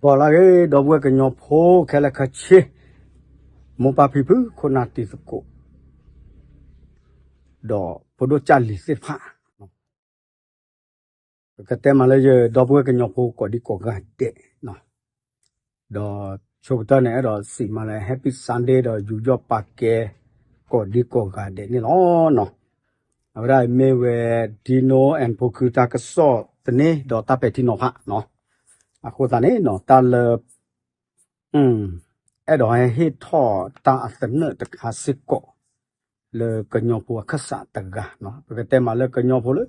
ဂီၤလၢအဂ့ၤ ဒီပုၢ်ဝဲၢ်ကညီဖိခဲလၢာ်ခဲဆ့, မိၢ်ပၢ်ဖံဖု ခိၣ်နၢ်တံၤသကိး ဒီးဖိဒိၣ်ကၢ်လံၤသ့ၣ်တဖၣ်, ပကတဲမးလၢယဒီပုၢ်ဝဲၢ်ကညီဖိကိးဒံကိးဂၤဒဲး, ဒီးဆိကတၢၢ်န့ၣ် အဲၣ်ဒိးစံးမးလၢ Happy Sunday ဒီးယူးယီၣ်ပာ်ကဲ ကိးဒံကိးဂၤဒဲးန့ၣ်လီၤ. အဝဲဒၣ်မ့ၢ်ဝဲ Dino and ဖိခု တၢ်ကစီၣ်သန့ ဒီးတၢ်ပဲာ်ထံနီၤဖး, အဃိသတးန့ၣ် တၢ်လၢ အဲၣ်ဒိးဟဲဟ့ၣ်ထီၣ်တၢ်အသနၢၣ်တခါစ့ၢ်ကီး လၢကညီဖိအခၢၣ်စးတဂၤ, ပကတဲမးလၢကညီဖိ လၢ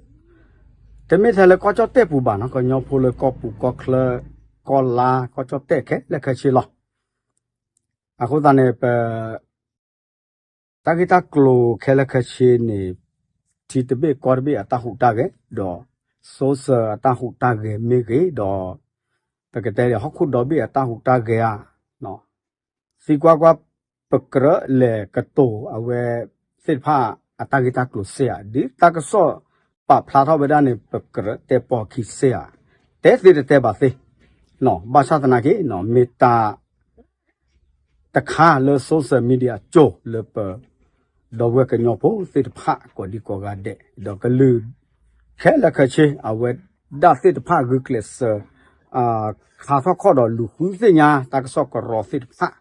တမ့ၢ်ထဲလၢကီၢ်ကၠီၣ်တဲၣ်ပူၤဘၣ်နီၤ, ကညီဖိလၢကီၢ်ပူၤကီၢ်ချၢ ကီၢ်လါ ကီၢ်ကၠီၣ်တဲၣ်ခဲလၢာ်ခဲဆ့လီၤ. အဃိသတးန့ၣ် ပ တၢ်ဂ့ၢ်တၢ်ကျိၤခဲလၢာ်ခဲဆ့န့ၣ် ထံတဘ့ၣ်ကီၢ်တဘ့ၣ်အတၢ်ဟူးတၢ်ဂဲၤ, ဒီး social အတၢ်ဟူးတၢ်ဂဲၤမ့ၢ်ဂ့ၤ, ဒီး ပကတဲဒီးဟီၣ်ခိၣ်ဒီဘ့ၣ်အတၢ်ဟူးတၢ်ဂဲၤဧါ, သံကွၢ်ကွၢ် ပကြၢးလဲၤကတိၤအဝဲသ့ၣ်တဖၣ်အတၢ်ဂ့ၢ်တၢ်ကျိၤစ့ဧါ, ဒ်တၢ်ကစီၣ်ပာ်ဖျါထီၣ်ဝဲဒၣ်န့ၣ် ပကြၢးတဲပိာ်ခံစ့ဧါ, တဲသ့တတဲဘၣ်သ့, ဘၣ်ဆၣ်သနာ်က့ မ့ၢ်တၢ် တခါလၢ social media ကၠိလၢပ ဒီပုၢ်ဝဲၢ်ကညီဖိသ့ၣ်တဖၣ်ကိးဒံကိးဂၤဒဲး ဒီးကလုာ် ခဲလၢာ်ခဲဆ့ အဝဲဒၣ်သ့ၣ်တဖၣ်ဂုာ်ကျဲးစၢး ခါထီၣ်ခီၣ်ဒီးလူၤဃုသ့ၣ်ညါ တၢ်ကစီၣ်ကရီသ့ၣ်တဖၣ်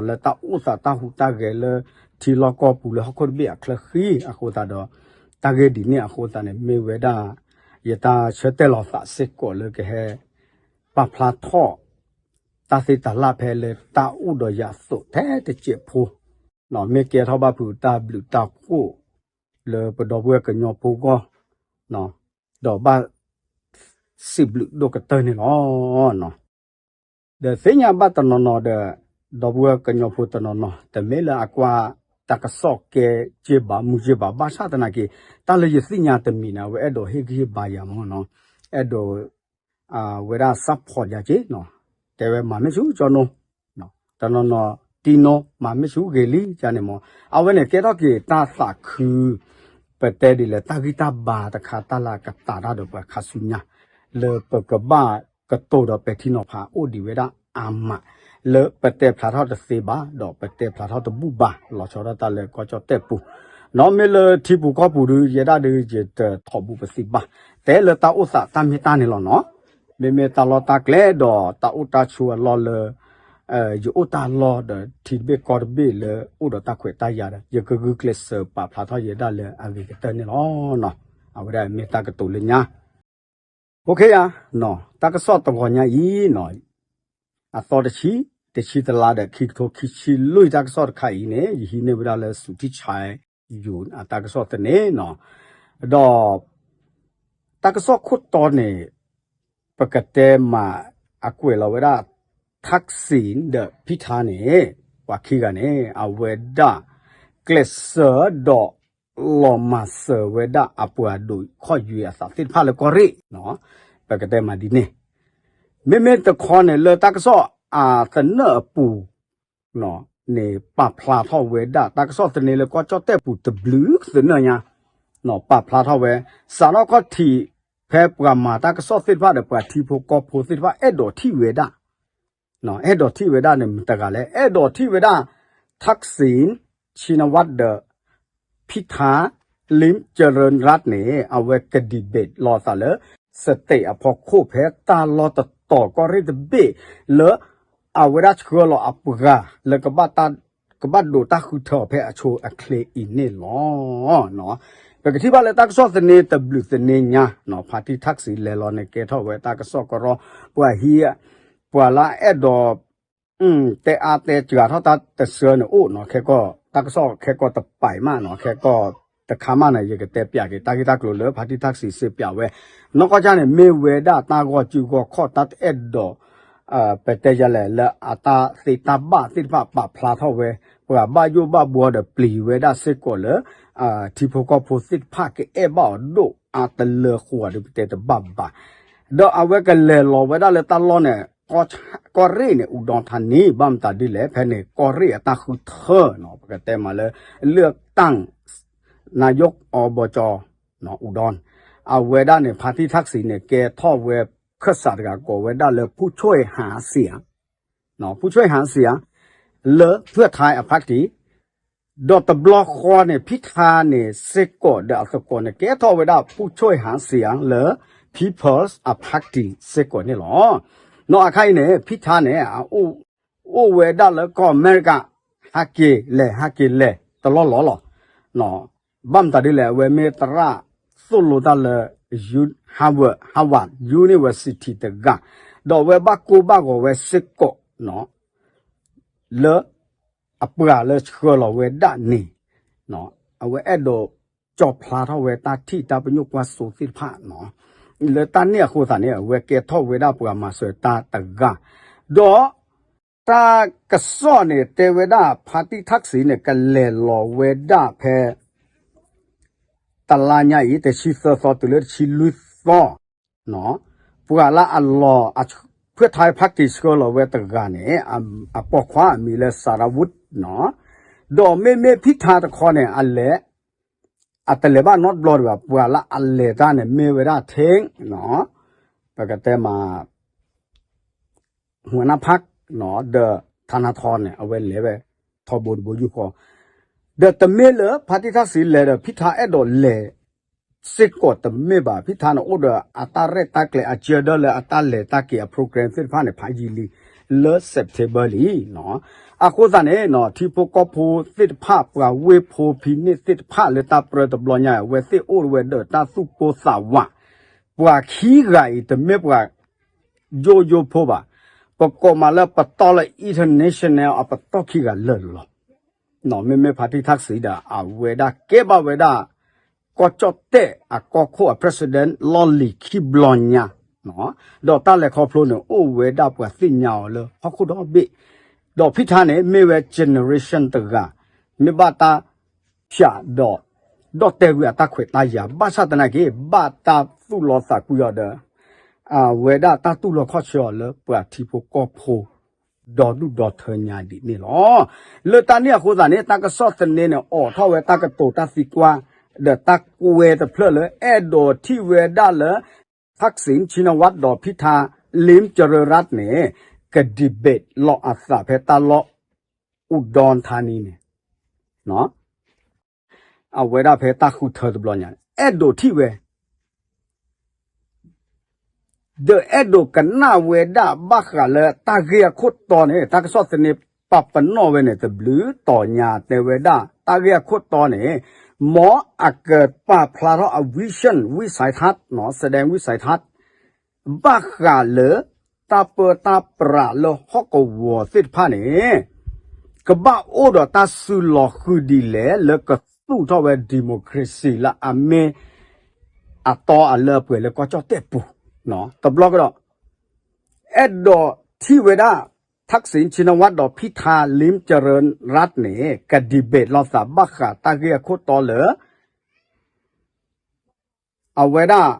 လၢတၢ်အိၣ်သးတၢ်ဟူးတၢ်ဂဲၤလၢ ထံလီၢ်ကီၢ်ပူၤလၢဟီၣ်ခိၣ်တဘ့ၣ်အချၢဃံအဃိသတးဒီး တၢ်ဂ့ၢ်ဒ်န့ၣ်အဃိသတးန့ၣ် မ့ၢ်ဝဲဒၣ် ယတၢ်ဆၢတဲာ်လီၤသးစ့ၢ်ကီးလၢကဟဲ ပာ်ဖျါထီၣ် တၢ်သ့တၢ်လၢ်ဖဲလၢတၢ်အိၣ်ဒီးယၤအသိးထဲတစဲးဖိ, မ့ၢ်ကဲထီၣ်ဘၣ်ဖုးတၢ်ဘျုးတၢ်ဖှိၣ် လၢပဒီပုၢ်ဝဲၢ်ကညီဖိအဂီၢ်, ဒီးဘၣ် စံးဘျုးဒိၣ်ကတၢၢ်န့ၣ်လီၤ. ဒီးသ့ၣ်ညါဘၣ်တနီၤနီၤဒီး ဒီပုၢ်ဝဲၢ်ကညီဖိတနီၤနီၤ တမ့ၢ်လၢအကွၢ်တၢ်ကစီၣ်ကဲက့ဘၣ်မုာ်က့ဘၣ် ဘၣ်ဆၣ်သနာ်က့ တၢ်လၢယသ့ၣ်ညါတမံၤန့ၣ် အဝဲအဲၣ်ဒိးဟ့ၣ်ဂံၢ်ဟ့ၣ်ဘါယၤမ့ၢ်နီၤ, အဲၣ်ဒိး ဝဲဒၣ် support ယၤက့နီၤ, တဲဝဲမၤမ့ၢ်ဆူကၠီနိ, တနီၤနီၤ တံနိ မၤမ့ၢ်ဆူဂ့ၤလံကန့ၣ်မ့ၢ်, အဝဲန့ၣ်ကဲထီၣ်က့ၤတၢ်သးခု ပတဲဒ်လဲၣ် တၢ်ဂံၢ်တၢ်ဘါတခါ တၢ်လၢအကတာ်တၢ်ဒီးပှၤခါဆူညါ လၢပကဘၣ်ကတိၤဒီးပဲာ်ထံနီၤဖးအိၣ်ဒံးဝဲဒၣ်အါမး လၢပတဲဖျါထီၣ်တသ့ဘၣ် ဒီးပတဲဖျါထီၣ်တဘူၣ်ဘၣ် လီၤဆီဒၣ်တၢ်လၢကီၢ်ကၠီၣ်တဲၣ်ပူၤ, နီၤမ့ၢ်လၢထံပူၤကီၢ်ပူၤဒုး ယဲဒၣ်ဒုး ယတထီၣ်ဘူးပသံဘၣ်, တဲလၢတၢ်အိၣ်သးတၢ်မ့ၢ်တၢ်န့ၣ်လီၤနီၤ, မ့မ့ၢ်တၢ်လီၢ်တၢ်ကျဲဒီးတၢ်အိၣ်တၢ်ဆိးအလီၢ်လၢ ယအိၣ်တၢ်လီၢ်ဒီးထံတဘ့ၣ်ကီၢ်တဘ့ၣ်လၢအိၣ်ဒီးတၢ်ခွဲးတၢ်ယာ်ဒီး ယကဂုာ်ကျဲးစၢးပာ်ဖျါထီၣ်ယဲဒၣ်လၢအဂ့ၤကတၢၢ်န့ၣ်လီၤ. အဝဲဒၣ်မ့ၢ်တၢ်ကတိၤလၢညါ အိၣ်ခ့ယါ, တၢ်ကစီၣ်တဂီၤညါအံၤနီၤ, အသီတဆံ, တဆံတလါဒီးခံကထိခံဆံလွံၢ် တၢ်ကစီၣ်တခါအံၤန့ၣ် ယဟံးန့ၢ်ဝဲဒၣ်လၢ စူၤထံၣ်ဆဲးယူၤ အတၢ်ကစီၣ်သန့နီၤ, ဒီး တၢ်ကစီၣ်ခိၣ်တီန့ၣ် ပကတဲမး အကွဲးလီၤဝဲဒၣ် ထၢၣ်စံၣ် ဒီးဖံထါန့ၣ် ပှၤခံဂၤန့ၣ် အဝဲဒၣ် ကျဲးစၢးဒီး လီၤမၤစၢၤဝဲဒၣ်အပှၤဒိးခီၣ်ယွဲအသးသ့ၣ်တဖၣ်လၢကီၢ်ရ့ၣ်, ပကတဲမးဒ်န့ၣ်, မ့မ့ၢ်တခီန့ၣ် လၢတၢ်ကစီၣ်အသနၢၣ်အပူၤ န့ၣ် ပာ်ဖျါထီၣ်ဝဲဒၣ် တၢ်ကစီၣ်သန့လၢကီၢ်ကၠီၣ်တဲၣ်ပူၤတဘျုးသနၢၣ်ညါ, ပာ်ဖျါထီၣ်ဝဲ စးထီၣ်ခီၣ်ထံး ဖဲပှၤမၤတၢ်ကစီၣ်သ့ၣ်တဖၣ်ဒီး ပှၤထံဖိကီၢ်ဖိသ့ၣ်တဖၣ် အဲၣ်ဒိးထံၣ်ဝဲဒၣ် အဲၣ်ဒိးထံၣ်ဝဲဒၣ်န့ၣ် မတၤတဂၤလဲၣ်, အဲၣ်ဒိးထံၣ်ဝဲဒၣ် ထၢၣ်စံၣ် ဆံနဝၣ် ဒီး ဖံထါ လံၣ်ကရၢၣ်ရၣ်န့ၣ် အဝဲက debate လီၤအသးလၢ state အဖီခိၣ် ဖဲတၢ်လီၢ်တတီၤကီၢ်ရ့ၣ်တဘ့ၣ် လၢ အဝဲဒၣ်ဆှၢလီၤအပှၤလၢ ကဘၣ်ဒိးတၢ်ဃုထၢအီၤဖဲအဆိအချ့အံၤန့ၣ်လီၤ. ပကထံၣ်ဘၣ်လၢတၢ်ကစီၣ်သန့တဘျုးသန့ညါ ဖါတံၢ်ထၢၣ်စံၣ်လဲၤလီၤန့ၣ် ကဲထီၣ်ဝဲတၢ်ကစီၣ်ကရီ ပှၤဟံး ပှၤလၢအအဲၣ်ဒိး တဲအါတဲစှၤထီၣ်တၢ်တဆၢန့ၣ်အိၣ်နီၤ, ခဲကီၢ် တၢ်ကစီၣ်ခဲကီၢ်တပာ်မးနီၤ, ခဲကီၢ်တခါမးန့ၣ် ယကတဲပျးက့ၤ တၢ်ဂ့ၢ်တၢ်ကျိၤလၢဖါတံၢ်ထၢၣ်စံၣ်စံးပျးဝဲ, နီၢ်ကီၢ်ကၢ်န့ၣ် မ့ၢ်ဝဲဒၣ်တၢ်ဂီၢ်စုၣ်ဂီၢ်ခီၣ် တၢ်တအဲၣ်ဒိး ပတဲယလဲၣ် လၢအတၢ်သ့တၢ်ဘၣ်သ့ၣ်တဖၣ်ပာ်ဖျါထီၣ်ဝဲ, ပှၤဘၣ်ယိၣ်ဘၣ်ဘှီဒီးပျံၤဝဲဒၣ်စ့ၢ်ကီးလၢ ထံဖိကီၢ်ဖိသ့ၣ်တဖၣ်ကအဲၣ်ဘၣ်အီၤဒိၣ်အါတလၢဃီၤဒီးပတဲတဘၣ်ဘၣ် ဒီးအဝဲကလဲၤလီၤဝဲဒၣ်လၢတၢ်လီၢ်န့ၣ် ကီၢ်ရ့ၣ်န့ၣ် အူဒီထါနံ ဘၣ်မတၤဒ်လဲၣ် ဖဲန့ၣ် ကီၢ်ရ့ၣ်အတၢ်ဃုထၢနီၤ ပကတဲမးလၢ လၢတၢ် နယိၣ်အီဘီကၠီ အူဒီ အဝဲဒၣ်န့ၣ် ဖါတံၢ်ထၢၣ်စံၣ်န့ၣ် ကဲထီၣ်ဝဲ ခၢၣ်စးတဂၤကိးဝဲဒၣ်လၢ ဖူၣ်ဆွဲၣ်ဟၣ်စံၣ်ဧါ, ဖူၣ်ဆွဲၣ်ဟၣ်စံၣ်ဧါ, လၢဖၢၣ်ထါအဖါတံၣ်, ဒီးတဘျီဃီန့ၣ် ဖံထါန့ၣ်စ့ၢ်ကီးဒီးအသကိးန့ၣ် ကဲထီၣ်ဝဲဒၣ် ဖူၣ်ဆွဲၣ်ဟၣ်စံၣ်ဧါ လၢ People's အဖါတံၣ်စ့ၢ်ကီးန့ၣ်လီၤ. နီၢ်အခါအံၤန့ၣ် ဖံထါန့ၣ် အိၣ်ဝဲဒၣ်လၢကီၢ်အမဲရကၤ ဟးက့ၤလဲၤ ဟးက့ၤလဲၤ တလီၢ်လီၢ်လီၤ. ဘၣ်မတၤဒ်လဲၣ် အဝဲမ့ၢ်သရၣ်သိၣ်လိတၢ်လၢ Harvard, Harvard University တဂၤ, ဒီးအဝဲဘၣ်ကိၢ်ဘၣ်ဂီၤဝဲစ့ၢ်ကီး လၢအပှၤလၢဆှၢလီၤဝဲဒၣ်န့ၣ် အဝဲအဲၣ်ဒိးကၠီဖျါထီၣ်ဝဲတၢ်ထံၣ်တၢ်ပညိၣ်ကွၢ်စိသ့ၣ်တဖၣ်, လၢတၢ်န့ၣ်အဃိသတးန့ၣ် အဝဲကဲထီၣ်ဝဲဒၣ်ပှၤမၤစၢၤတၢ်တဂၤ, ဒီး တၢ်ကစီၣ်န့ၣ် တဲဝဲဒၣ် ဖါတံၣ်ထၣ်စံၣ်န့ၣ် ကလဲၤလီၤဝဲဒၣ်ဖဲ တလါညါအံၤ တဆံသၢသီတုၤလၢတဆံလွံၢ်သီ, ပှၤလၢအလီၤ ဖၢၣ်ထါဖါတံၣ်ဆှၢလီၤဝဲတဂၤန့ၣ် အပိာ်ခွါအမံၤလၢ Sarah Wood, ဒီးမ့မ့ၢ်ဖံထါတခီန့ၣ် အလဲၤ အတလဲၤဘၣ်နီတဘျီဒံးဘၣ်, ပှၤလၢအလဲၤတၢ်န့ၣ် မ့ၢ်ဝဲဒၣ်ထဲ ပကတဲမး หัวหน้าพรรค ဒီး ထါနါထီန့ၣ် အဝဲလဲၤဝဲ ထီဘိတဘိယူၢ်ဃီ, ဒီးတမ့ၢ်လၢ ဖါတံၣ်ထၣ်စံၣ်လဲၤဒီး ဖံထါအဲၣ်ဒိးလဲၤ စ့ၢ်ကီးတမ့ၢ်ဘၣ်, ဖံထါန့ၣ်အိၣ်ဒီးအတၢ်ရဲၣ်တၢ်ကျဲၤ အကၢဒၢလၢအတၢ်လဲၤတၢ်က့ၤအ program သ့ၣ်တဖၣ်န့ၣ် ဖးယံာ်လံ လၢ September လံ. အဃိသတးန့ၣ် ထံဖိကီၢ်ဖိသ့ၣ်တဖၣ် ပှၤဝ့ၢ်ဖိဖံန့ၣ်သ့ၣ်တဖၣ်လၢတၢ်ပြၢတဘျီညါ အဝဲသ့ၣ်အိၣ်ဝဲဒီးတၢ်သူၣ်ပိၢ်သးဝး, ပှၤခံဂၤအံၤတမ့ၢ်ပှၤ ယိယိဖိဘၣ်, ပကိးမးလၢပတီၢ်လၢ international အပတီၢ်ခံဂၤလၢာ်လီၤ. မ့မ့ၢ်ဖါတံၣ်ထၣ်စံၣ်ဒီး အဝဲဒၣ်ကဲဘၣ်ဝဲဒၣ် ကီၢ်ကၠီၣ်တဲၣ်အကီၢ်ခိၣ်အ president လီၢ်လံၤခံဘျီညါ, ဒီးတၢ်လဲၤခီဖျိန့ၣ် အိၣ်ဝဲဒၣ်ပှၤသ့ၣ်ညါအီၤလၢဟီၣ်ခိၣ်ဒီဘ့ၣ်, ဒီးဖံထါန့ၣ် မ့ၢ်ဝဲ generation တဂၤ, မ့ၢ်ဘၣ်တၢ်ဖၠးဒီး ဒီၣ်တဲာ်ကွံာ်အတၢ်ခွဲးတၢ်ယာ် ဘၣ်ဆၣ်သနာ်က့ ဘၣ်တၢ်သူၣ်လီသးကွံအီၤဒီး အဝဲဒၣ်တၢ်တူၢ်လိာ်ခီၣ်ဆၢအီၤလၢပှၤထံဖိကီၢ်ဖိ ဒီဒူၣ်ဒီထၢညါဒ်န့ၣ်လီၤ. လၢတၢ်န့ၣ်အဃိသတးန့ၣ် တၢ်ကစီၣ်သန့န့ၣ် အိးထီၣ်ဝဲတၢ်ကတိၤတၢ်သံကွၢ် ဒီးတၢ်ကွဲတဖျၢၣ်လၢအဲၣ်ဒိးထံၣ်ဝဲဒၣ်လၢ Thaksin Shinawatra ဒီးဖံထါ Lim Jairanratne န့ၣ် က debate လီၤအသးဖဲတၢ်လီၢ် အူဒီထါနံန့ၣ် အဝဲဒၣ်ဖဲတၢ်ဃုထၢတဘျီညါ အဲၣ်ဒိးထံၣ်ဝဲ ဒီးအဲၣ်ဒိးကနၣ်ဝဲဒၣ်ဘၣ်ဃးလၢတၢ်ဂ့ၢ်အခိၣ်တီန့ၣ် တၢ်ကစီၣ်သန့ပာ်ပနီၣ်ဝဲန့ၣ် တဘျုးတီၤညါတဲဝဲဒၣ် တၢ်ဂ့ၢ်အခိၣ်တီန့ၣ် မ်အကပာ်ဖျါထီၣ်အ vision ဝံစဲထး စဲဒဲဝံစဲထး ဘၣ်ဃးလၢ တၢ်ပၢတၢ်ပြးလၢဟီၣ်ကဝီၤသ့ၣ်တဖၣ်န့ၣ် ကဘၣ်အိၣ်ဒီးတၢ်စုလီၤဃုာ်ဒ်လဲၣ် လၢကသူၣ်ထီၣ်ဝဲ democracy လၢအမ့ၢ်အတီအလၢအပှဲၤလၢကီၢ်ကၠီၣ်တဲၣ်ပူၤ တဘျီကဒီး အဲၣ်ဒိးထံၣ်ဝဲဒၣ် Thaksin Shinawatra ဒီးဖံထါ Lim Jairanratne န့ၣ် က debate လိာ်သးဘၣ်ဃးတၢ်ဂ့ၢ်အခိၣ်တီလၢ အဝဲဒၣ်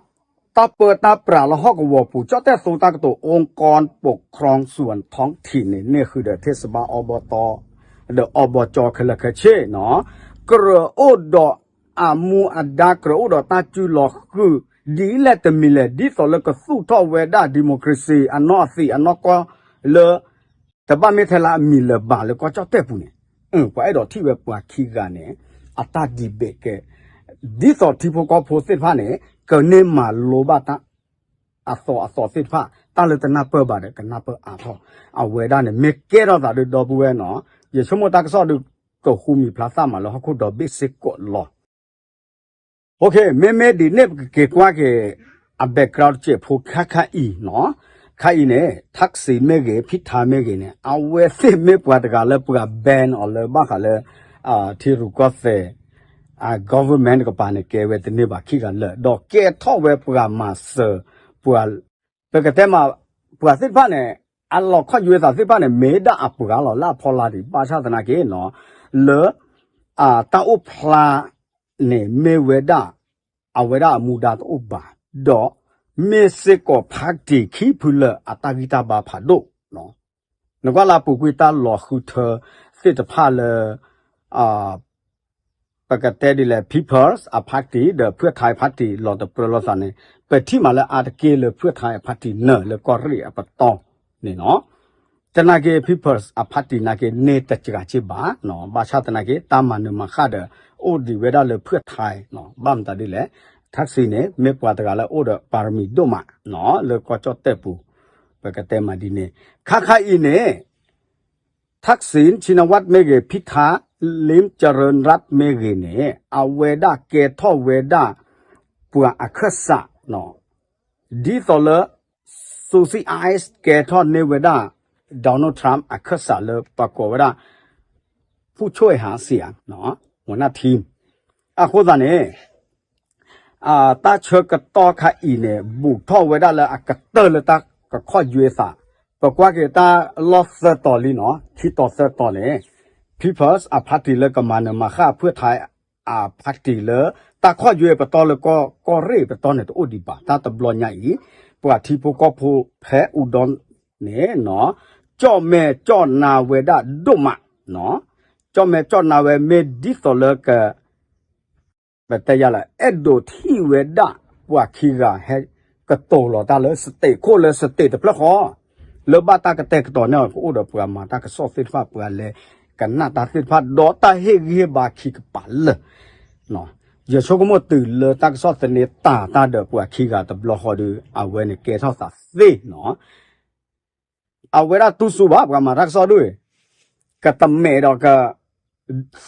တၢ်ပၢတၢ်ပြးလၢဟီၣ်ကဝီၤပူၤ ကၠီၣ်တဲၣ်သိတၢ်ကတိၤ องค์กรปกครองส่วนท้องถิ่นန့ၣ် န့ၢ်ဃုာ်ဒီး เทศบาล อบต ဒီး อบจ ခဲလၢာ်ခဲဆ့ ကြၢးအိၣ်ဒီးအမူအဒါ ကြၢးအိၣ်ဒီးတၢ်စုလီၤဃုာ် ဒ်လဲၣ်တမံၤလဲၣ် ဒ်သိးလၢကသူၣ်ထီၣ်ဝဲဒၣ် democracy အနီၢ်အသံးအနီၢ်ကီၢ်လၢ တဘၣ်မ့ၢ်ထဲလၢအမံၤလၢၤဘၣ်လၢကီၢ်ကၠီၣ်တဲၣ်ပူၤန့ၣ်, ပှၤအဲၣ်ဒိးထံၣ်ဝဲပှၤခံဂၤန့ၣ် အတၢ် debate ကဲ ဒ်သိးထံဖိကီၢ်ဖိသ့ၣ်တဖၣ်န့ၣ် ကန့ၢ်မၤလိဘၣ်တၢ် အသီအသီသ့ၣ်တဖၣ် တၢ်လၢတနၢ်ပၢၢ်ဘၣ်ဒီး ကနၢ်ပၢၢ်အါထီၣ် အဝဲဒၣ်န့ၣ် မ့ၢ်ကဲထီၣ်သးဒီး ဒီပုၢ်ဝဲၢ်နီၤ ယဆိကမိၣ်တၢ်ကစီၣ်ဒီး ကဃုမံၤဖျါသၣ်မးလၢဟီၣ်ခိၣ်ဒီဘ့ၣ်စ့ၢ်ကီးလီၤ. မ့မ့ၢ်ဒ်န့ၣ် ပကက့ၤကွၢ်က့ၤ အ background တစဲးဖိခါခါအံၤနီၤ, ခါအံၤန့ၣ် ထၢၣ်စံမ့ၢ်ဂ့ၤ ဖံထါမ့ၢ်ဂ့ၤန့ၣ် အဝဲသ့ၣ်မ့ၢ်ပှၤတဂၤလၢပှၤ ban အီၤလၢဘၣ်ဃးလၢ ထံရူၢ်ကီၢ်သဲး အ government တကပၤန့ၣ် ကဲဝဲတန့ၢ်ဘၣ်ခံဂၤလၢာ် ဒီးကဲထီၣ်ဝဲပှၤမၤစၢၤ ပှၤ ပကတဲမး ပှၤသ့ၣ်တဖၣ်န့ၣ် အလီၤခီၣ်ယွဲသးသ့ၣ်တဖၣ်န့ၣ် မ့ၢ်ဒၣ်အပှၤလီၤလၢအဖီလာ်ဒံး ဘၣ်ဆၣ်သနာ်က့နီၤ လၢ တၢ်အိၣ်ဖျါန့ၣ်မ့ၢ်ဝဲဒၣ် အဝဲဒၣ်အမူဒါတအိၣ်ဘၣ်, ဒီးမ့ၢ်စ့ၢ်ကီး party ခံဖုလၢအတၢ်ဂံၢ်တၢ်ဘါဖးဒိၣ် နကွၢ်လၢအပူၤကွံာ်တၢ်လီၤဃုထၢသ့ၣ်တဖၣ်လၢ ပကတဲဒ်လဲၣ် People's အ party ဒီး ဖၢၣ်ထါ party လီၤတပြၢလိာ်သးန့ၣ် ပထံၣ်မးလၢအါတက့ၢ်လၢ ဖုၣ်ထါအ party နၢၤလၢကီၢ်ရ့ၣ်အပတီၢ်န့ၣ်နီၤ. သနာ်က့ People's အ party နာ်က့န့ၢ်တစှၤက့ဘၣ်နီၤ, ဘၣ်ဆၣ်သနာ်က့ တၢ်မၤနၢၤမၤဃၣ်ဒီး အိၣ်ဒံးဝဲဒၣ်လၢဖုၣ်ထါနီၤ, ဘၣ်မတၤဒ်လဲၣ်, ထၣ်စံန့ၣ် မ့ၢ်ပှၤတဂၤလၢအိၣ်ဒီးပါရမံၤဒိၣ်မးနီၤ လၢကီၢ်ကၠီၣ်တဲၣ်ပူၤ, ပကတဲမးဒ်န့ၣ်, ခါခါအံၤန့ၣ် ထၣ်စံ ဆံနဝၣ်မ့ၢ်ဂ့ၤ, ဖုၣ်ထါ လ့ၣ်ကရၢၣ်ရၣ်မ့ၢ်ဂ့ၤန့ၣ် အဝဲဒၣ်ကဲထီၣ်ဝဲဒၣ် ပှၤအခၢၣ်စးနီၤ, ဒ်သိးလၢ Susie Ice ကဲထီၣ်န့ၢ်ဝဲဒၣ် Donald Trump အခၢၣ်စးလၢပှၤကိးဝဲဒၣ် ဖူၣ်ဆိၣ်အဟးစံဧါ, ဝဲနၢ်ထံ, အဃိသတးန့ၣ် တၢ်ဆၢကတီၢ်ခါအံၤန့ၣ် ဘူးထီၣ်ဝဲဒၣ်လၢအကတၢၢ်လၢတၢ်ကခီၣ်ယွဲသး, ပကွၢ်က့ၤတၢ်လီၢ်သၢတီၤလံနီၤ, ခံတီၤသၢတီၤန့ၣ် People's အ party လၢကမၤနၢၤမၤဃၣ်ဖုၣ်ထါအ party လၢ တၢ်ခီၣ်ယွဲပတီၢ်လၢကီၢ်ရ့ၣ်ပတီၢ်န့ၣ် တအိၣ်ဒံးဘၣ်, တၢ်တဘျီညါအံၤ ပှၤထံဖိကီၢ်ဖိဖဲအူဒီန့ၣ်နီၤ ကၠီၣ်မဲာ်ကၠီၣ်နါဝဲဒၣ်ဒိၣ်မးနီၤ, ကၠီၣ်မဲာ်ကၠီၣ်နါဝဲမ့ၢ်ဒ်သိးလၢက ပတဲယၤလၢ အဲၣ်ဒိးထံၣ်ဝဲဒၣ်ပှၤခံဂၤဟဲကတိၤလီၤတၢ်လၢ state ခိၣ်လၢ state တဖျၢၣ်ဃီ, လၢဘၣ်တၢ်ကတဲာ်ကတီၤန့ၣ် ကအိၣ်ဒီးပှၤမၤတၢ်ကစီၣ်သ့ၣ်တဖၣ် ပှၤလဲၤကနၣ်တၢ်သ့ၣ်တဖၣ် ဒီးတၢ်ဟ့ၣ်ဂံၢ်ဟ့ၣ်ဘါခံကပၤလၢာ်, ယဆိကမိၣ်တုၤလၢတၢ်ကစီၣ်သန့တၢ်တၢ်ဒီးပှၤခံဂၤတဘျီဃီဒီး အဝဲန့ၣ်ကဲထီၣ်သးသ့နီၤ အဝဲဒၣ်တူၢ်စူၤဘၣ် ပှၤမၤတၢ်ကစီၣ်ဒၣ်, ကတမဲာ်ဒီးက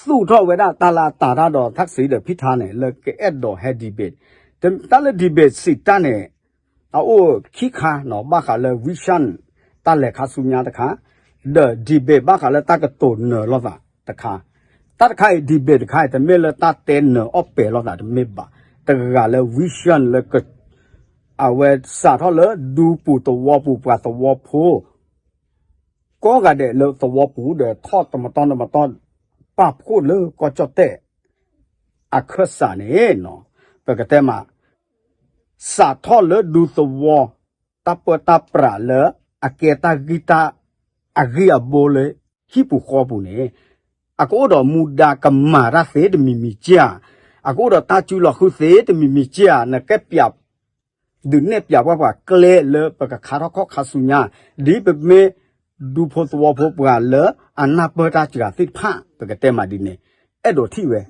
သူၣ်ထီၣ်ဝဲဒၣ်တၢ်လၢအတၤတၢ်ဒီး ထၣ်စံဒီးဖံထါန့ၣ် လၢကအဲၣ်ဒိးဟဲ debate, တၢ်လၢ debate စံးတၢ်န့ၣ် အအိၣ်ခံခါနီၤ ဘၣ်ဃးလၢ vision တၢ်လဲၤခါဆူညါတခါ, ဒီး debate ဘၣ်ဃးလၢတၢ်ကတိၤနၢၤလိာ်သးတခါ, တၢ်တခါအံၤ debate တခါအံၤ တမ့ၢ်လၢတၢ်တဲနၢၤအီၣ်ပဲာ်လိာ်သးတမ့ၢ်ဘၣ်, တဂၤလၢ vision လၢ အဝဲစးထီၣ်လၢဒူပူၤသဝီပူၤပှၤသဝီဖိ ကိးဂၤဒဲးလၢသဝီပူၤဒီးထီၣ်တမတီၢ်တမတီၢ် ပာ်ဖှိၣ်လၢကီၢ်ကၠီၣ်တဲၣ် အခၢၣ်စးန့ၣ်နီၤ, ပကတဲမး စးထီၣ်လၢဒူသဝီ တၢ်ပၢတၢ်ပြးလၢအကဲတၢ်ဂံၢ်တၢ် အဂံၢ်အဘါလၢဟံၣ်ပူၤဃီပူၤန့ၣ် အကအိၣ်ဒီးမူဒါကမၤတၢ်သ့တမံၤမံၤကၢ်, အကအိၣ်ဒီးတၢ်စုလီၤဃုသ့တမံၤမံၤကၢ်, နကဲပၠး ဒုးနဲၣ်ပၠးပှၤပှၤကျဲလၢပကခါထီၣ်ခီၣ်ခါဆူညါ, ဒ်ပမ့ၢ်ဒူဖိသဝီဖိပှၤလၢအနၢ်ပၢၢ်တၢ်စှၤသ့ၣ်တဖၣ် ပကတဲမးဒ်န့ၣ်, အဲၣ်ဒိးထံၣ်ဝဲ,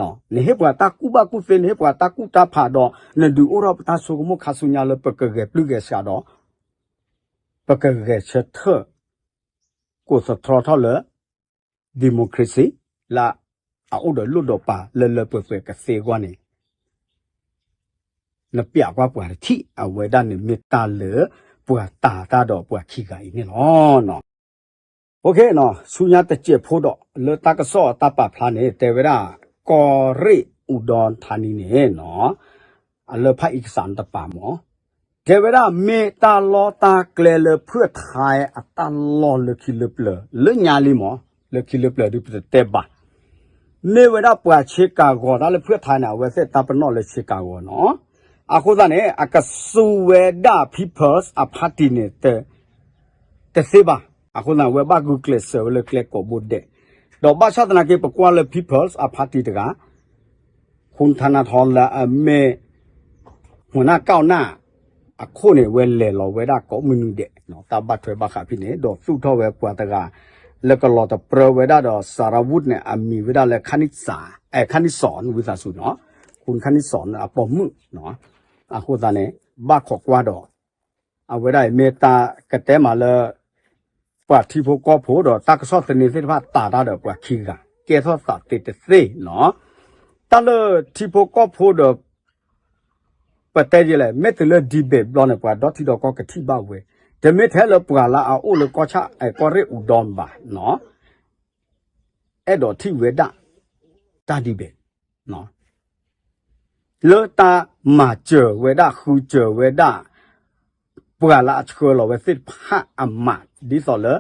နဟ့ၣ်ပှၤတၢ်ကူၣ်ဘၣ်ကူၣ်သ့ နဟ့ၣ်ပှၤတၢ်ကူၣ်တၢ်ဖးဒီး နဒုးအိၣ်ထီၣ်ပတၢ်ဆိကမိၣ်ခါဆူညါလၢပကဂဲၤပျုၢ်ဂဲၤဆှးဒီး ပကဂဲၤဆၢထၢၣ် ကိးသတြီထီၣ်လၢ democracy လၢအအိၣ်ဒီးလိၣ်ဒီးပာ်လၢလၢပှဲၤပှဲၤကသ့အဂီၢ်န့ၣ် နပျးကွၢ်ပှၤတထံၣ် အဝဲဒၣ်န့ၣ်မ့ၢ်တၢ်လၢပှၤတၤတၢ်ဒီးပှၤခံဂၤအံၤန့ၣ်လီၤ. ဆူညါတစဲးဖိဒီး လၢတၢ်ကစီၣ်အတၢ်ပာ်ဖျါန့ၣ် တဲဝဲဒၣ် ကီၢ်ရ့ၣ်အူဒီထါနံန့ၣ် အလၢဖးအံကစးနတပာ်မး တဲဝဲဒၣ် မ့ၢ်တၢ်လီၢ်တၢ်ကျဲလၢဖုၣ်ထါအတၢ်လီၢ်လၢခံလၢပျၢၤ လၢညါလံမး လၢခံလၢပျၢၤဒုးပတတဲဘၣ် မ့ၢ်ဝဲဒၣ်ပှၤဆ့ကၤဂီၤ တၢ်လၢဖုၣ်ထါန့ၣ် အဝဲသ့ၣ်တၢ်ပနီၣ်လၢဆ့ကၤဂီၤနီၤ အဃိသတးန့ၣ် အကစူးဝဲဒၣ် People's အ party န့ၣ် တသ့ဘၣ်. အဃိသတး အဝဲဘၣ်ဂုာ်ကျဲးစၢးဝဲလၢကျဲကိးဘိဒဲး, ဒီးဘၣ်ဆၣ်သနာ်က့ ပကွၢ်လၢ People's အ party တဂၤ ခိၣ်ထါနါထီလၢအမ့ၢ် မုၢ်နၢ်ကၢ်နၢ် အခိၣ်န့ၣ် ဝဲလဲၤလီၤဝဲဒၣ်ကိးမုၢ်နံၤဒဲး တၢ်ဘၣ်ထွဲဘၣ်ဃးဖဲန့ၣ် ဒီးသူၣ်ထီၣ်ဝဲပှၤတဂၤ လၢကလီၤတပြၢဝဲဒၣ်ဒီး စၤရဝူးန့ၣ် အမံၤဝဲဒၣ်လၢ ခါနံၣ်စံၣ် ခါနံၣ်စံၣ် ဝံသးစူၤနီၤ ခိၣ်ခါနံၣ်စံၣ်န့ၣ် အပိာ်မုၣ် အဃိသတးန့ၣ် ဘၣ်ခိးကွၢ်ဒီး အဝဲဒၣ်အံၤမ့ၢ်တၢ်ကတဲမးလၢ ပှၤထံဖိကီၢ်ဖိဒီးတၢ်ကစီၣ်သန့သ့ၣ်တဖၣ် တၤတၢ်ဒီးပှၤခံဂၤ ကဲထီၣ်သးသ့တသ့နီၤ တၢ်လၢထံဖိကီၢ်ဖိဒီး ပတဲဒ်လဲၣ် မ့ၢ်တုၤလၢ debate ဘျီန့ၣ် ပှၤဒီထံဒီကီၢ်ကထံၣ်ဘၣ်ဝဲ, တမ့ၢ်ထဲလၢပှၤလၢအအိၣ်လၢကီၢ်ဆၣ် အဲ ကီၢ်ရ့ၣ်အူဒီဘၣ် အဲၣ်ဒိးထံၣ်ဝဲဒၣ် တၢ် debate လၢတၢ်မၤစၢၤဝဲဒၣ် ဃုစၢၤဝဲဒၣ် ပှၤလၢအဆှၢလီၤဝဲသ့ၣ်တဖၣ်အမး ဒ်သိးလၢ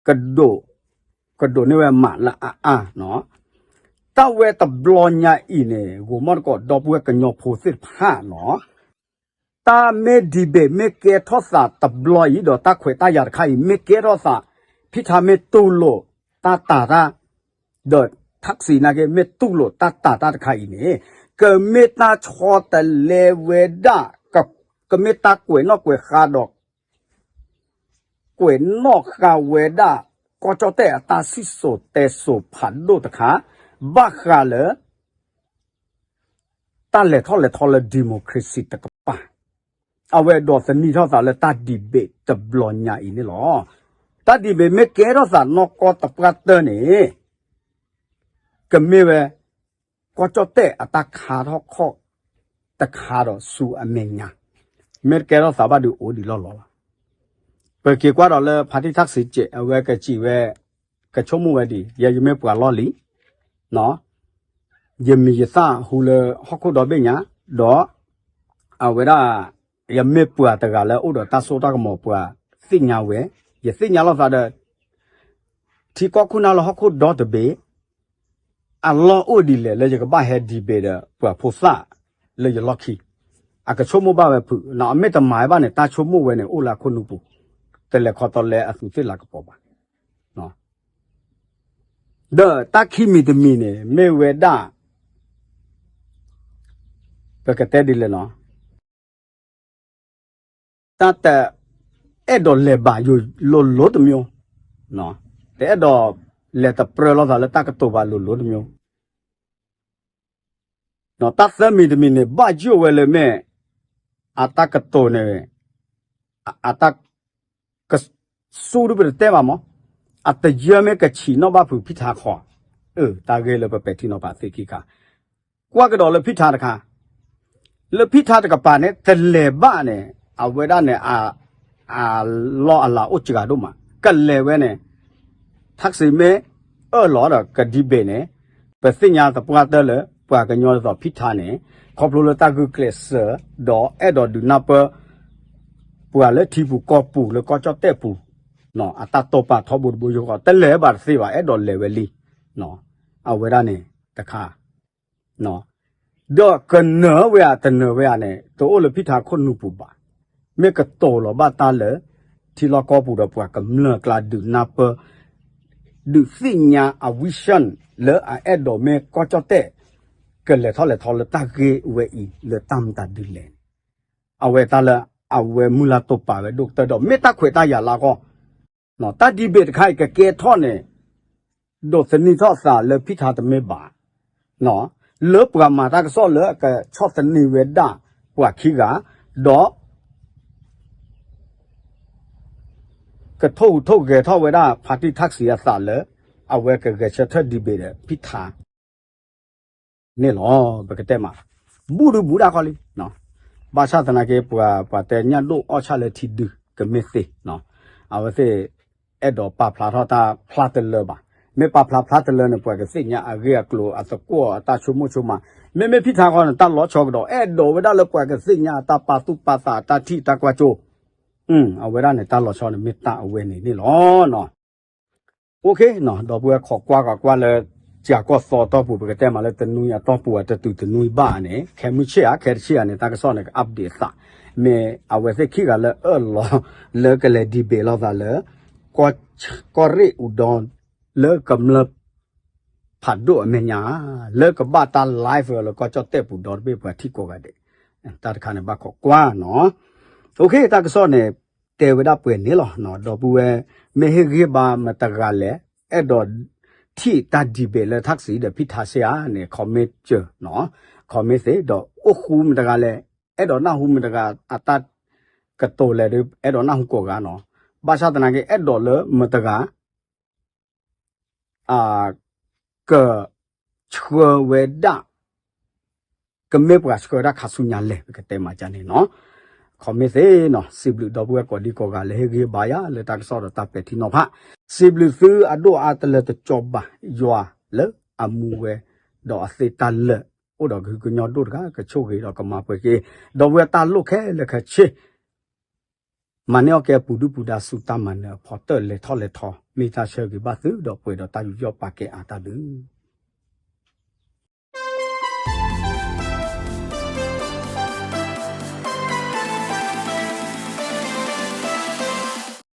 ကဒိး ကဒိးန့ၢ်ဝဲမးလၢအအါနီၤ တၢ်ဝဲတဘျီညါအံၤန့ၣ် ဂိၤမီၣ်တကိး ဒီပုၢ်ဝဲၢ်ကညီဖိသ့ၣ်တဖၣ်နီၤ တၢ်မ့ၢ် debate မ့ၢ်ကဲထီၣ်သးတဘျီအံၤ ဒီးတၢ်ခွဲးတၢ်ယာ်တခါအံၤ မ့ၢ်ကဲထီၣ်သး ဖံထါမ့ၢ်တူၢ်လိာ် တၢ်တၤတၢ် ဒီး ထၣ်စံးနာ်က့ မ့ၢ်တူၢ်လိာ်တၢ်တၤတၢ်တခါအံၤန့ၣ် ကမ့ၢ်တၢ်ဆီတလဲဝဲဒၣ် ကမ့ၢ်တၢ်ကွဲးနီၣ်ကွဲးဃါဒီး ကွဲးနီၣ်ဃာ်ဝဲဒၣ် ကီၢ်ကၠီၣ်တဲၣ်အတၢ်စံၣ်စိၤတဲစိၤဖးဒိၣ်တခါ ဘၣ်ဃးလၢ တၢ်လဲၤထီၣ်လဲၤထီလၢ democracy တကပၤ အဝဲဒိးသန့ၤထီၣ်သးလၢတၢ် debate တဘျီညါအံၤန့ၣ်လီၤ. တၢ် debate မ့ၢ်ကဲထီၣ်သးနီၢ်ကီၢ်တပှၢ်တၢၢ်န့ၣ် ကမ့ၢ်ဝဲ ကီၢ်ကၠီၣ်တဲၣ်အတၢ်ခါထီၣ်ခီၣ်တခါဒီးဆူအမဲာ်ညါ, မ့ၢ်တကဲထီၣ်သးဘၣ်ဒီးအိၣ်ဒံးလီၢ်လီၤလီၤ. ပက့ၤကွၢ်ဒီးလၢ ဖါတံၣ်ထၣ်စံးကဲး အဝဲကစံးဝဲ ကဆိကမိၣ်ဝဲဒ်အံၤ, ယဲယမ့ၢ်ပှၤလီၢ်လံၤ ယမံၤယသၣ်ဟူလၢဟီၣ်ခိၣ်ဒီဘ့ၣ်ညါ, ဒီး အဝဲဒၣ် ယမ့ၢ်ပှၤတဂၤလၢအိၣ်ဒီးတၢ်စိတၢ်ကမီၤ ပှၤသ့ၣ်ညါဝဲ, ယသ့ၣ်ညါလိာ်သးဒီး ထံကီၢ်ခိၣ်နၢ်လၢဟီၣ်ခိၣ်ဒီတဘ့ၣ် အလီၢ်အိၣ်ဒ်လဲၣ်လၢယကဘၣ်ဟဲ debate ဒီးပှၤဖိသၣ်လၢယလီၢ်ခံ, အကဆိကမိၣ်ဘၣ်ဝဲဖုး, အမ့ၢ်တမၤဝဲဘၣ်န့ၣ် တၢ်ဆိကမိၣ်ဝဲန့ၣ် အိၣ်လၢအခိၣ်နူာ်ပူၤ, တလဲၤခီတီလဲအသူးသ့ၣ်လၤကပီၤဘၣ်. ဒီးတၢ်ခံမံၤတမံၤန့ၣ် မ့ၢ်ဝဲဒၣ် ပကတဲဒ်လဲၣ်နီၤ တၢ်တအဲၣ်ဒိးလဲၤဘၣ်ယိၣ်လိၤလိၤတမျိုး, တအဲၣ်ဒိးလဲၤတပြၢလိာ်သးလၢတၢ်ကတိၤဘၣ်လိၤလိၤတမျိုး, တၢ်သၢမံၤတမံၤန့ၣ် ဘၣ်ယိၣ်ဝဲလၢမ့ၢ် အတၢ်ကတိၤန့ၣ် အတၢ် ကစူဒီးပတတဲဘၣ်မး, အတယၢမ့ၢ်ကဆံးနီၣ်ဘၣ်ဖုးဖံထါခီ, အၢ တၢ်ဂ့ၢ်လၢပပဲာ်ထံနီၤဖးသ့ခံခါ, ကွၢ်ကဒီးလၢဖံထါတခါ, လၢဖံထါတကပၤန့ၣ် တလဲၤဘၣ်န့ၣ် အဝဲဒၣ်န့ၣ် အလီၢ်အလၤအိၣ်စှၤဒိၣ်မး, ကလဲၤဝဲန့ၣ် ထၣ်စံးမ့ၢ်အၢၣ်လီၤဒီးက debate န့ၣ်, ပသ့ၣ်ညါသပှၢ်တၢၢ်လၢ ပှၤကညီဒ်သိးဖံထါန့ၣ် ခီဖျိလၢတၢ်ဂုာ်ကျဲးစၢး ဒီးအဲၣ်ဒိးဒုးနၢ်ပၢၢ် ပှၤလၢထံပူၤကီၢ်ပူၤလၢကီၢ်ကၠီၣ်တဲၣ်ပူၤ အတၢ်တိာ်ပာ်ထီဘိတဘိယူၢ်ဃီ တလဲၤဘၣ်တသ့ဘၣ် အဲၣ်ဒိးလဲၤဝဲလံ, အဝဲဒၣ်န့ၣ်တခါ ဒီးကနၢၤဝဲဧါ တနၢၤဝဲဧါန့ၣ် တအိၣ်လၢဖံထါခိၣ်နူာ်ပူၤဘၣ်, မ့ၢ်ကတိၤလီၤဘၣ်တၢ်လၢ ထံလီၢ်ကီၢ်ပူၤဒီးပှၤကမျၢၢ်ကျါဒုးနၢ်ပၢၢ် ဒုးသ့ၣ်ညါအ vision လၢအအဲၣ်ဒိးမ့ၢ်ကီၢ်ကၠီၣ်တဲၣ် ကလဲၤထီၣ်လဲၤထီလၢတၢ်ဂ့ၢ်ဝဲအံၤလၢတၢ်မတၤဒ်လဲၣ်န့ၣ်, အဝဲတၢ်လၢအဝဲမုၢ်လၢ်တိာ်ပာ်ဝဲဒိၣ်ကတၢၢ်ဒီး မ့ၢ်တၢ်ခွဲးတၢ်ယာ်လၢအဂီၢ်, တၢ် debate တခါအံၤကကဲထီၣ်န့ၣ် ဒိးသန့ၤထီၣ်သးလၢဖံထါတမ့ၢ်ဘၣ်, လၢပှၤမၤတၢ်ကစီၣ်လၢအကဆီၣ်သနံးဝဲဒၣ်ပှၤခံဂၤ, ဒီး ကထိၣ်ဟူးထိၣ်ဂဲၤထီၣ်ဝဲဒၣ် ဖါတံၢ်ထၣ်စံးအသးလၢ အဝဲကဂဲၤဆၢထၢၣ် debate ဒီးဖံထါ န့ၣ်လီၤ ပကတဲမး, ဘူးဒုးဘူးဒၣ်ခီလံ, ဘၣ်ဆၣ်သနာ်က့ ပှၤ ပှၤတဲညၣ်ဒိၣ်အီၣ်ဆၣ်လၢထံဒု ကမ့ၢ်သ့, အဝဲသ့ၣ် အဲၣ်ဒိးပာ်ဖျါထီၣ်တၢ်ဖျါတလၢဘၣ်, မ့ၢ်ပာ်ဖျါဖျါတလၢန့ၣ် ပှၤကသ့ၣ်ညါအဂ့ၢ်အကျိၤအသကိးအတၢ်ဆိကမိၣ်ဆိကမး, မ့မ့ၢ်ဖံထါဃီန့ၣ် တၢ်လီၤဆီကဒီး အဲၣ်ဒိးဝဲဒၣ်လၢပှၤကသ့ၣ်ညါအတၢ်ပာ်သူၣ်ပာ်သးအတၢ်ထံၣ်တၢ်ကွၢ်ကၠိ, အဝဲဒၣ်န့ၣ် တၢ်လီၤဆီန့ၣ်မ့ၢ်တၢ်အဝဲန့ၣ်န့ၣ်လီၤ. အိၣ်ခ့နီၤ ဒီပုၢ်ဝဲၢ်ခိးကွၢ်ဂီၤကွၢ်လၢ ကၠၤကီၢ်သီအတီၢ်ပူၤ ပကတဲမးလၢတနွံအတီၢ်ပူၤ အတတုၤတနွံဘၣ်န့ၣ် ခဲမုၢ်ဆ့ၣ်ဧါ ခဲတဆ့ၣ်ဧါန့ၣ် တၢ်ကစီၣ်န့ၣ် က update အသး, မ့ၢ်အဝဲသ့ၣ်ခံဂၤလၢအၢၣ်လီၤ လၢကလဲၤ debate လိာ်သးလၢ ကီၢ်ရ့ၣ်အူဒီ လၢကမျၢၢ် ဖးဒိၣ်အမဲာ်ညါ လၢကဘၣ်တၢ် live လၢကီၢ်ကၠီၣ်တဲၣ်ပူၤဒီတဘ့ၣ်ပှၤထံၣ်ကိးဂၤဒဲး, တၢ်တခါန့ၣ်ဘၣ်ခိးကွၢ်နီၤ. အိၣ်ခ့ တၢ်ကစီၣ်န့ၣ် တဲဝဲဒၣ်ပှဲၤန့ၣ်လီၤ. ဒီပုၢ်ဝဲၢ် မ့ၢ်ဟ့ၣ်ဂံၢ်ဘါမတဂၤလဲၣ် အဲၣ်ဒိးထံၣ်တၢ် debate လၢထၣ်စံဒီးဖံထါစ့ဧါန့ၣ် comment စၢၤနီၤ, comment သ့ ဒီးအိၣ်ဃူမတဂၤလဲၣ် အဲၣ်ဒိးနၢ်ဟူမတဂၤအတၢ်ကတိၤလဲၣ်ဒီး အဲၣ်ဒိးနၢ်ဟူကိးဂၤနီၤ. ဘၣ်ဆၣ်သနာ်က့ အဲၣ်ဒိးလၢမတဂၤ ကဆှၢဝဲဒၣ် ကမ့ၢ်ပှၤဆှၢတၢ်ခါဆူညါလဲၣ် ပကတဲမးကန့ၣ်နီၤ. comment သ့နီၤ. စံးဘျုးဒီပုၢ်ဝဲၢ်ကိးဒံကိးဂၤလၢဟ့ၣ်ဂံၢ်ဘါယၤလၢတၢ်ကစီၣ်ဒီးတၢ်ပဲာ်ထံနီၤဖး, စံးဘျုးသုအဒိၣ်အါတလၢတကၠီဘၣ် ယွၤလၢအမူဝဲ ဒီးအသ့တၢ်လၢာ် အိၣ်ဒီးကဟုကညီၢ်ဒိၣ်တဂၤ ကဆိၣ်ဂ့ၤဒီးကမၤပှဲၤက့ၤ ဒီပုၢ်ဝဲၢ်တၢ်လိၣ်ခဲလၢာ်ခဲဆ့ မၤန့ၢ်အီၣ်ကဲပူၤဒုၣ်ပူၤဒါဆူတၢ်မၤနၢၤအဖီတၢၣ်လဲၤထီၣ်လဲၤထီ မ့ၢ်တၢ်ဆၢဂ့ၤဘၣ်သုဒီးပှဲၤဒီးတၢ်ယူးယီၣ်ပာ်ကဲအါတၢ်ဒုး